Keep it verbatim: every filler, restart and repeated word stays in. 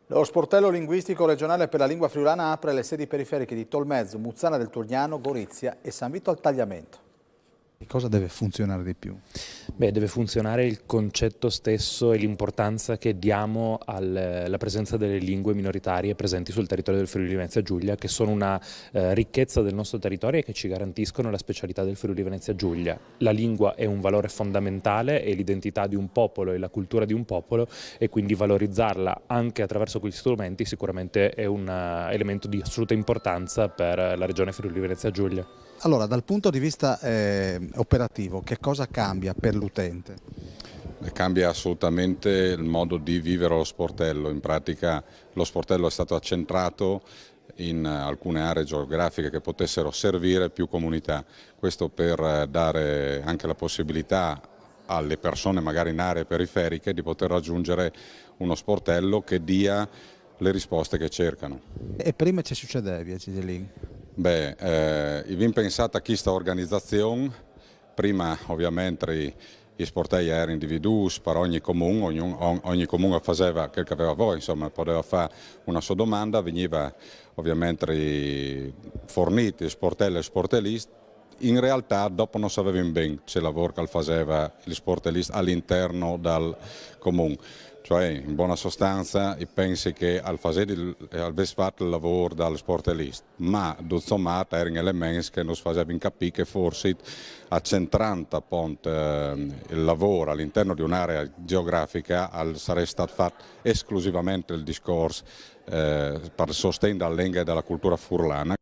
Lo sportello linguistico regionale per la lingua friulana apre le sedi periferiche di Tolmezzo, Muzzana del Turgnano, Gorizia e San Vito al Tagliamento. E cosa deve funzionare di più? Beh, deve funzionare il concetto stesso e l'importanza che diamo alla presenza delle lingue minoritarie presenti sul territorio del Friuli Venezia Giulia, che sono una eh, ricchezza del nostro territorio e che ci garantiscono la specialità del Friuli Venezia Giulia. La lingua è un valore fondamentale, è l'identità di un popolo, è la cultura di un popolo, e quindi valorizzarla anche attraverso questi strumenti sicuramente è un eh, elemento di assoluta importanza per la regione Friuli Venezia Giulia. Allora, dal punto di vista eh, operativo, che cosa cambia per l'utente? Cambia assolutamente il modo di vivere lo sportello. In pratica lo sportello è stato accentrato in alcune aree geografiche che potessero servire più comunità. Questo per eh, dare anche la possibilità alle persone magari in aree periferiche di poter raggiungere uno sportello che dia le risposte che cercano. E prima ce succedeva, Ciselin? Beh, eh, i vin pensat a questa organizzazione, prima ovviamente i, i sportelli erano individui per ogni comune, ogni, ogni comune faceva quel che aveva voi, insomma, poteva fare una sua domanda, veniva ovviamente forniti sportelli e sportellisti. In realtà dopo non sapevamo bene che lavoro che faceva il sportellista all'interno del comune. Cioè, in buona sostanza, pensi che al fasevi al ves fatto il lavoro dal sportellista, ma tutto sommato erano elementi che non facevano capire che forse accentrando appunto eh, il lavoro all'interno di un'area geografica al, sarebbe stato fatto esclusivamente il discorso eh, per sostegno della lingua e della cultura furlana.